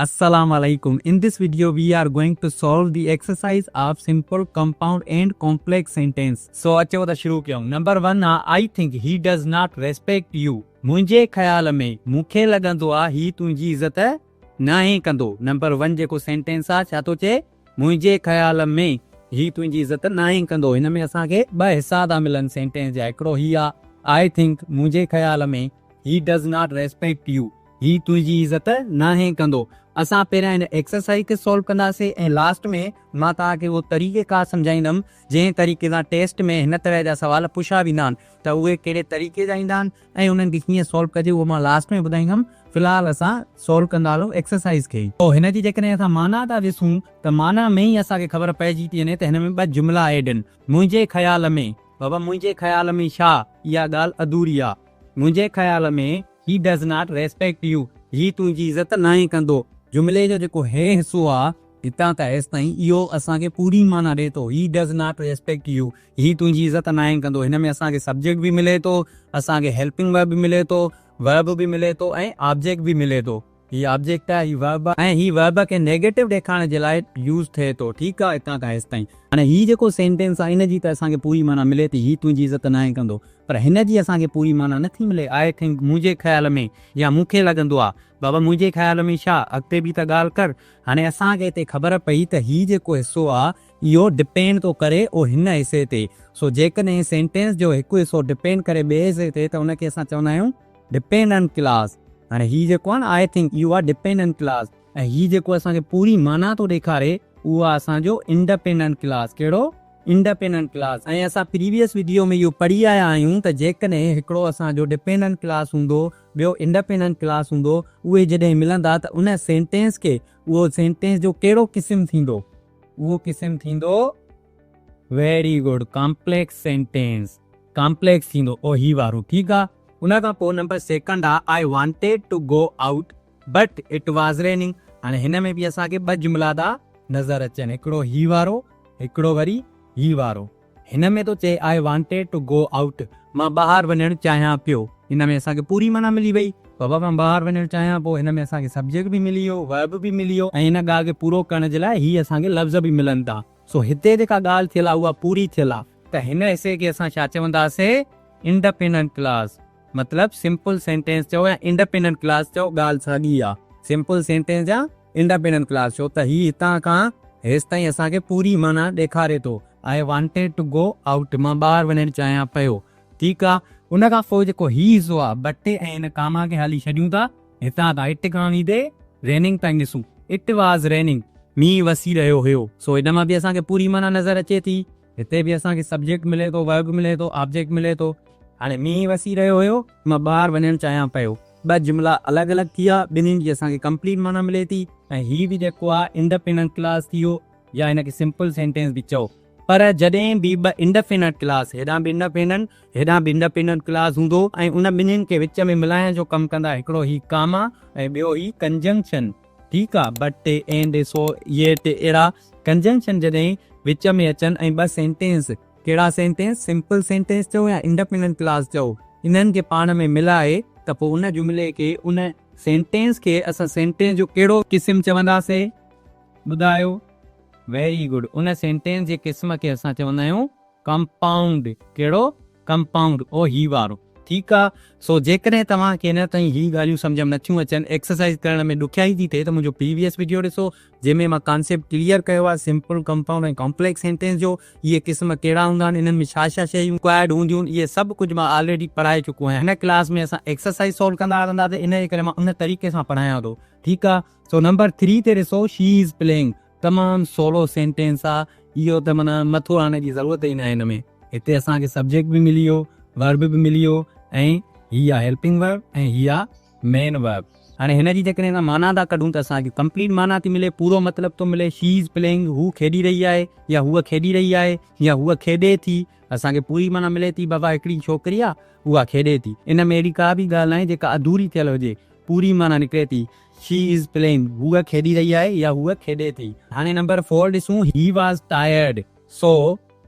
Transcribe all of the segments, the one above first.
السلام عليڪم in this video we are going to solve the exercise of simple compound and complex sentence. So اچو ته شروع ڪيون. نمبر ون آ I think he does not respect you منهنجي خيال ۾ مون کي لڳندو آ هي تنهنجي عزت ناهي ڪندو. نمبر ون جيڪو سينٽينس آ ڇا ٿو چئي منهنجي خيال ۾ هي تنهنجي عزت ناهي ڪندو. هن ۾ اسان کي ٻه حصا ٿا ملن سينٽينس جا هڪڙو هي آ I think منهنجي خيال ۾ he does not respect you هي تنهنجي عزت ناهي ڪندو. اسان پهريان هن ايڪسرسائيز کي سالو ڪنداسين ۽ لاسٽ ۾ مان توهان کي اهو طريقي ڪار سمجهائيندم جنهن طريقي سان ٽيسٽ ۾ هن طرح جا سوال پڇيا ويندا آهن ته اهي ڪهڙي طريقي جا ايندا آهن ۽ انهن کي ڪيئن سالو ڪجي اهو مان لاسٽ ۾ ٻڌائيندم. في الحال اسان سالو ڪندا هلون ايڪسرسائيز کي. پوء هن جي جيڪڏهن اسان معنيٰ ٿا ڏسون ته معنيٰ ۾ ئي اسان کي خبر پئجي ٿي وڃي ته هن ۾ ٻه جملا ايڊ آهن. منهنجي خيال ۾، بابا منهنجي خيال ۾ ڇا؟ اها ڳالهه اڌوري آ. منهنجي خيال ۾. He does not respect you هي تنهنجي عزت ناهي ڪندو. جملي جو جيڪو هي حصو آ هتان تان هيستائين اهو اسان کي پوري معنيٰ ڏئي ٿو He does not respect you هي تنهنجي عزت ناهي ڪندو. هن ۾ اسان کي سبجيڪٽ به ملي ٿو، اسان کي هيلپنگ ورب به ملي ٿو، ورب به ملي ٿو ۽ آبجيڪٽ به ملي ٿو. هي آبجيڪٽ آهي، هي ورب آهي ۽ هي ورب کي نيگيٽو ڏيکارڻ جي لاء يوز ٿئي ٿو. ٺيڪ آهي هتان کان هيستائين. هاڻي هي جيڪو سينٽينس آهي ان جي ته اسان کي پوري معنيٰ ملي ٿي هي تنهنجي عزت ناهي ڪندو پر هن جي اسان کي پوري معنيٰ نه ٿي ملي I think منهنجي خيال ۾ يا مون کي لڳندو آهي. بابا منهنجي خيال ۾ ڇا؟ اڳتي به ته ڳالهه ڪر. هاڻي اسان کي هتي خبر پئي ته هي جيڪو حصو آهي اهو ڊپينڊ ٿو ڪري او هن حصي تي. سو جيڪڏهن سينٽينس جو هڪ حصو ڊپينڊ ڪري ٻئي حصي تي ته ان کي اسان چوندا آهيون ڊپينڊنٽ ڪلاز. هاڻي هي جيڪو آهي نه I think اهو آهي ڊپينڊنٽ ڪلاز ۽ هي جيڪو اسان کي پوري معنيٰ ٿو ڏيکاري اهو آهي اسان جو انڊپينڊنٽ ڪلاز. ڪهڙو؟ Independent clause. ۽ اسان پريويس وڊيو ۾ اهو پڙهي آيا آهيون ته جيڪڏهن هڪڙو اسان جو ڊپينڊنٽ ڪلاس هوندو ٻيو انڊپينڊنٽ ڪلاس هوندو اهي جڏهن ملندا ته ان سينٽينس کي اهو سينٽينس جو ڪهڙو قسم ٿيندو؟ اهو قسم ٿيندو very good complex sentence complex ٿيندو او هي وارو ٺيڪ آ. ان کان پوء نمبر سيڪنڊ آ I wanted to go out but it was raining هاڻي هن ۾ به اسان کي ٻه جملا ٿا نظر اچن هڪڙو هي وارو هڪڙو وري هي وارو هن ۾ ٿو چئي I wanted to go out مان ٻاهر وڃڻ چاهيان پيو هن ۾ اسان کي پوري معنيٰ ملي وئي بابا مان ٻاهر وڃڻ چاهيان پيو هن ۾ اسان کي سبجيڪٽ به ملي ويو ورب به ملي ويو ۽ هن ڳالهه کي پورو ڪرڻ جي لاء هي اسان کي لفظ به ملن ٿا سو هتي جيڪا ڳالهه ٿيل آ اها پوري ٿيل آ ته هن حصي کي اسان ڇا چونداسين انڊپينڊنٽ ڪلاز مطلب سمپل سينٽينس چئو يا انڊپينڊنٽ ڪلاز چئو ڳالهه ساڳي آ سمپل سينٽينس يا انڊپينڊنٽ ڪلاز ڇو ته هي هتان کان هيستائين اسان کي پوري معنيٰ ڏيکاري ٿو I wanted to go out مان ٻاهر وڃڻ چاهيان پيو ٺيڪ آ ان کان پوء جيڪو هي حصو آ بٽ ۽ هن ڪاما کي هالي ڇڏيون ٿا هتان کان it کان ويندي ريننگ تائين ڏسون. It was raining مينهن وسي رهيو هيو. سو هن مان به اسان کي پوري معنيٰ نظر اچي ٿي. هتي به اسان کي سبجيڪٽ ملي ٿو، ورب ملي ٿو، آبجيڪٽ ملي ٿو. هاڻي مينهن وسي رهيو هيو، مان ٻاهر وڃڻ چاهيان پيو. ٻه جملا الڳ الڳ ٿي ويا، ٻنهين جي اسان کي ڪمپليٽ معنيٰ ملي ٿي ۽ هي به جيڪو آهي انڊپينڊنٽ ڪلاز ٿي ويو يا هن کي سمپل سينٽينس به چئو. پر جڏهن به ٻه انڊفينٽ ڪلاس، هيڏانهن به انڊفيننٽ، هيڏانهن به انڊپينڊنٽ ڪلاس هوندو ۽ ان ٻنهين کي وچ ۾ ملائڻ جو ڪم ڪندا هڪڙو هي ڪاما ۽ ٻيو هي ڪنجنڪشن ٺيڪ آ بٽ، اينڊ، سو، ييٽ اهڙا ڪنجنڪشن جڏهن وچ ۾ اچن ۽ ٻه سينٽينس، ڪهڙا سينٽينس، سمپل سينٽينس چئو يا انڊپينڊنٽ ڪلاس چئو، انهن کي پاڻ ۾ ملائي ته پوء ان جملي کي ان سينٽينس کي اسان سينٽينس جو ڪهڙو قسم چونداسين؟ ٻڌايو. ويري گڊ ان سينٽينس جي قسم کي اسان چوندا آهيون ڪمپائونڊ ڪهڙو ڪمپائونڊ او هي وارو ٺيڪ آ سو جيڪڏهن توهان کي اڃا تائين هي ڳالهيون سمجهه م نٿيون اچن ايڪسرسائز ڪرڻ ۾ ڏکيائي ٿي ٿئي ته منهنجو پريويس وڊيو ڏسو جنهن ۾ مان ڪانسيپٽ ڪليئر ڪيو آهي سمپل ڪمپائونڊ ۽ ڪامپليڪس سينٽينس جو اهي قسم ڪهڙا هوندا آهن انهن ۾ ڇا ڇا شيون رڪوائرڊ هونديون آهن اهي سڀ ڪجهه مان آلريڊي پڙهائي چڪو آهيان هن ڪلاس ۾ اسان ايڪسرسائز سالو ڪندا هلنداسين ان جي ڪري مان ان طريقي سان پڙهايان ٿو ٺيڪ آ سو نمبر ٿري تي ڏسو شي از پليئنگ تمام سولو سينٽينس آ اهو ته معنيٰ مٿو هڻڻ جي ضرورت ئي ناهي هن ۾ هتي اسان کي سبجيڪٽ به ملي ويو ورب به ملي ويو ۽ هي آ هيلپنگ ورب ۽ هي آ مين ورب هاڻي هن جي جيڪڏهن اسان معنيٰ ٿا ڪڍون ته اسان کي ڪمپليٽ معنيٰ ٿي ملي پورو مطلب ٿو ملي شي از پليئنگ هو کيڏي رهي آهي يا هوء کيڏي رهي آهي يا هوء کيڏي ٿي اسان کي پوري معنيٰ ملي ٿي بابا هڪڙي ڇوڪري آ اها کيڏي ٿي ان ۾ اهڙي ڪا به ڳالهه ناهي جيڪا اڌوري ٿيل هجي پوري معنيٰ نڪري ٿي She is playing هوء کيڏي رهي آهي يا هوء کيڏي ٿي. هاڻي نمبر فور ڏسون He was tired so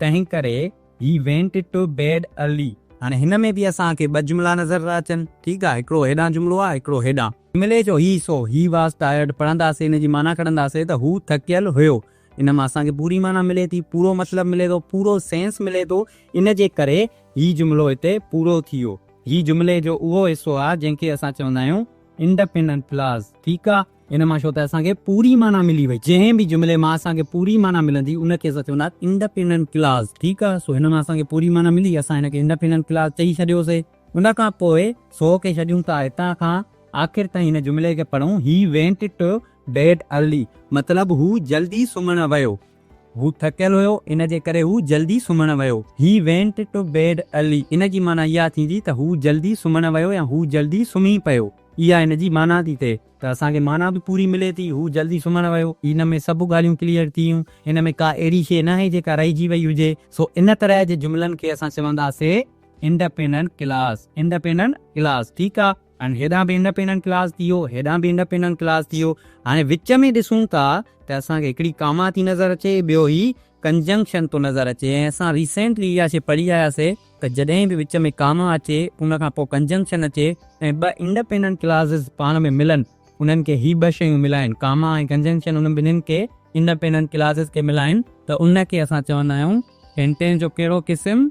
تنهن ڪري he went to bed early. هاڻي هن ۾ به اسان کي ٻه جملا نظر ٿا اچن. ٺيڪ آ، هڪڙو هيڏانهن جملو آ، هڪڙو هيڏانهن. جملي جو هي حصو He was tired پڙهنداسين ان جي معنيٰ کڻنداسين ته هو ٿڪيل هيو. ان مان اسان کي پوري معنيٰ ملي ٿي، پورو مطلب ملي ٿو، پورو سينس ملي ٿو، ان جي ڪري هي جملو هتي پورو ٿي ويو. هي جملي جو اهو حصو آ جنهن کي اسان چوندا آهيون انڊپينڊنٽ ڪلاز. ٺيڪ آ، ان مان ڇو ته اسان کي پوري معنيٰ ملي وئي. جنهن به جملي مان اسان کي پوري معنيٰ ملندي ان کي اسان چوندا آهيون انڊپينڊنٽ ڪلاز. ٺيڪ آ، سو هن مان اسان کي پوري معنيٰ ملي، اسان هن کي انڊپينڊنٽ ڪلاز چئي ڇڏيوسي. ان کان پوء سو کي ڇڏيون ٿا هتان کان آخر تائين هن جملي کي پڙهون He went to bed early مطلب هو جلدي سمهڻ ويو. هو ٿڪيل هيو ان جي ڪري هو جلدي سمهڻ ويو. He went to bed early ان جي معنيٰ اها ٿيندي ته هو جلدي سمهڻ ويو يا هو جلدي سمهي پيو. اها ان جي معنيٰ ٿي ٿئي ته اسان کي معنيٰ به پوري ملي ٿي هو جلدي سمهڻ ويو. ان ۾ سڀ ڳالهيون ڪليئر ٿي ويون. ان ۾ ڪا اهڙي شيء ناهي جيڪا رهجي وئي هجي. سو ان طرح جي جملن کي اسان چونداسي انڊپينڊنٽ ڪلاز، Independent Clause، ٺيڪ آ. هاڻي هيڏانهن به انڊپينڊنٽ ڪلاز ٿي ويو، هيڏانهن به انڊپينڊنٽ ڪلاز ٿي ويو. هاڻي وچ ۾ ڏسون ٿا ته اسان کي هڪڙي ڪاما ٿي نظر اچي، ٻيو هي ڪنجنڪشن ٿو نظر اچي ۽ اسان ريسينٽلي اها شيء پڙهي آياسي ته جڏهن به وچ ۾ ڪاما اچي ان کان پوء ڪنجنڪشن اچي ۽ ٻه انڊپينڊنٽ ڪلازز پاڻ ۾ ملن انهن کي هي ٻه شيون ملائن ڪاما ۽ ڪنجنڪشن انهن ٻنهين کي انڊپينڊنٽ ڪلازز کي ملائن ته ان کي اسان چوندا آهيون سينٽينس جو ڪهڙو قسم؟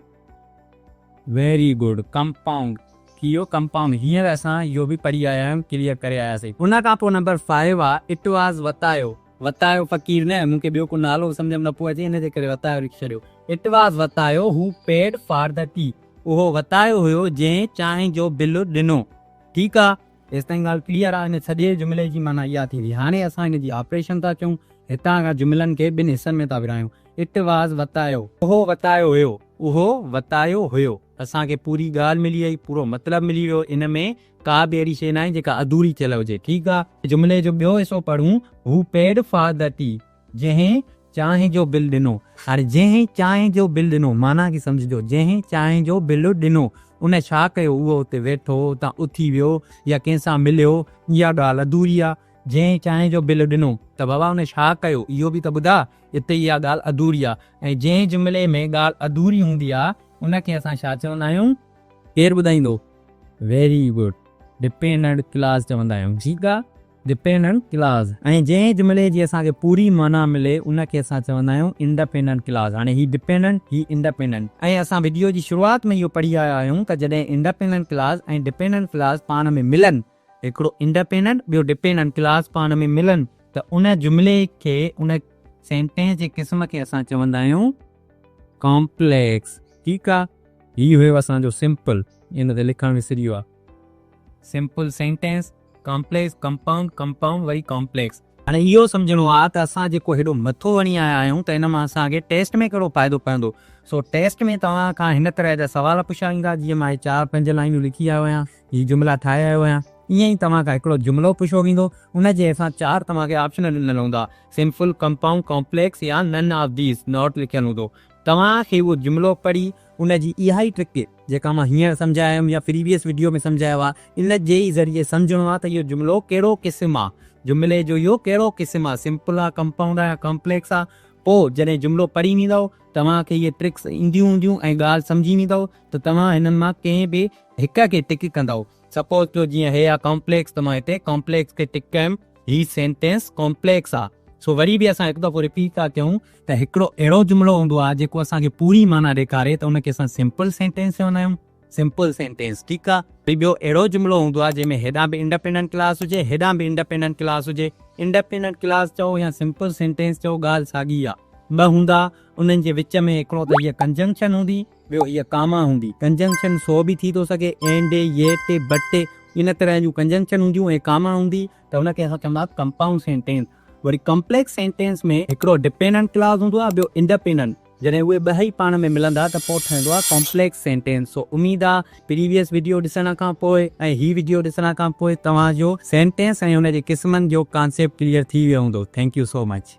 ويري گڊ ڪمپائونڊ ٿي ويو ڪمپائونڊ هينئر اسان اهو به پڙهي آيا آهيون ڪليئر ڪري آياسين ان کان پوء نمبر فائيو آ it was وتايو وتايو فقير نه مون کي ٻيو ڪو نالو سمجهه ۾ نه پيو اچي ان جي ڪري وتايو لکي ڇڏيو it was Watayo who paid for the tea اهو وتايو هيو جنهن چانهه جو بل ڏنو ٺيڪ آ ايستائين ڳالهه ڪليئر آ ان سڄي جملي جي معنيٰ اها ٿيندي هاڻي اسان ان جي آپريشن ٿا چئون هتان کان جملن کي ٻن حصن ۾ ٿا ورهايون it was وتايو اهو وتايو هيو اهو وتايو هيو. اسان کي پوري ڳالهه ملي وئي، پورو مطلب ملي ويو، ان ۾ ڪا به اهڙي شيء ناهي جيڪا اڌوري ٿيل هجي. ٺيڪ آ. جملي جو ٻيو حصو پڙهون، هو پيڊ فار the ٽي، جنهن چانهه جو بل ڏنو. هاڻي جنهن چانهه جو بل ڏنو، معنيٰ کي سمجهجو، جنهن چانهه جو بل ڏنو، ان ڇا ڪيو؟ اهو اتي ويٺو، اتان اٿي ويو يا ڪنهن سان مليو، اها ڳالهه اڌوري آ. جنهن چانهه جو بل ڏنو ته بابا ان ڇا ڪيو اهو به ته ٻڌاء، اتي اها ڳالهه اڌوري آ ۽ جنهن جملي ۾ ڳالهه اڌوري هوندي آ ان کي اسان ڇا چوندا آهيون؟ ڪير ٻڌائيندو؟ ويري گڊ ڊپينڊنٽ ڪلاز چوندا آهيون ٺيڪ آ ڊپينڊنٽ ڪلاز ۽ جنهن جملي جي اسان کي پوري معنيٰ ملي ان کي اسان چوندا آهيون انڊپينڊنٽ ڪلاز هاڻي هي ڊپينڊنٽ هي انڊپينڊنٽ ۽ اسان وڊيو جي شروعات ۾ اهو پڙهي آيا آهيون ته جڏهن انڊپينڊنٽ ڪلاز ۽ ڊپينڊنٽ ڪلاز پاڻ ۾ ملن هڪڙو انڊپينڊنٽ ٻيو ڊپينڊنٽ ڪلاز پاڻ ۾ ملن ته ان جملي کي ان سينٽينس جي قسم کي اسان چوندا آهيون ڪامپليڪس. ٺيڪ آ هي هيو اسان جو سمپل ان تي لکڻ وسري ويو آ simple sentence complex compound compound وري ڪامپليڪس. هاڻي اهو سمجهڻو آ ته اسان جيڪو هيڏو مٿو هڻي آيا آهيون ته ان مان اسان کي ٽيسٽ ۾ ڪهڙو فائدو پوندو. سو ٽيسٽ ۾ توهان کان هن طرح جا سوال پڇيا ويندا جيئن مان هي چار پنج لائينون لکي آيو آهيان. هي جملا ٺاهي آيو آهيان. ائين ئي توهان کان هڪڙو جملو پڇيو ويندو، ان جي هيٺان چار توهان کي آپشن ڏنل هوندا، سمپل، ڪمپائونڊ، ڪامپليڪس يا نن آف these, not لکيل هوندو. توهان کي اهو جملو پڙهي ان جي اها ئي ٽرڪ جيڪا مان هينئر سمجهائي آيم يا پريويس وڊيو ۾ سمجهايو آهي، ان جي ئي ذريعي سمجهڻو آهي ته اهو جملو ڪهڙو قسم آهي، جملي جو اهو ڪهڙو قسم آهي، سمپل آهي، ڪمپائونڊ آهي يا ڪامپليڪس آهي. پوء جڏهن جملو پڙهي ويندؤ، توهان کي اهي ٽرڪس اينديون هونديون ۽ ڳالهه سمجهي ويندؤ ته توهان هنن مان ڪنهن به هڪ کي ٽڪ ڪندؤ. سپوز ڪيو جيئن هي آ ڪامپليڪس ته مان هتي ڪامپليڪس کي ٽڪ ڪيم. هي سينٽينس ڪامپليڪس آ. سو وري به اسان هڪ دفعو رپيٽ ٿا ڪيون ته هڪڙو اهڙو جملو هوندو آ جيڪو اسان کي پوري معنيٰ ڏيکاري ته ان کي اسان سمپل سينٽينس چوندا آهيون. سمپل سينٽينس ٺيڪ آ. وري ٻيو اهڙو جملو هوندو آ جنهن ۾ هيڏانهن به انڊپينڊنٽ ڪلاس هجي هيڏانهن به انڊپينڊنٽ ڪلاس هجي. انڊپينڊنٽ ڪلاس چئو يا سمپل سينٽينس چئو ڳالهه ساڳي آ. ٻه هوندا انهن جي وچ ۾ هڪڙو ته هيء ڪنجنڪشن هوندي. ٻيو هيء ڪاما هوندي. ڪنجنڪشن سو به ٿي ٿو سگهي، اينڊ، ييٽ، بٽ، ان طرح جون ڪنجنڪشن هونديون ۽ ڪاما هوندي ته ان کي اسان چونداسين ڪمپائونڊ سينٽينس. وري ڪمپليڪس سينٽينس ۾ هڪڙو ڊپينڊنٽ ڪلاز هوندو آهي ٻيو انڊپينڊنٽ. جڏهن اهي ٻهئي پاڻ ۾ ملندا ته پوء ٺهندو آهي ڪمپليڪس سينٽينس. سو اميد آ پريويس وڊيو ڏسڻ کان پوء ۽ هي وڊيو ڏسڻ کان پوء توهان جو سينٽينس ۽ ان جي قسمن جو ڪانسيپٽ ڪليئر ٿي ويو هوندو. Thank you so much.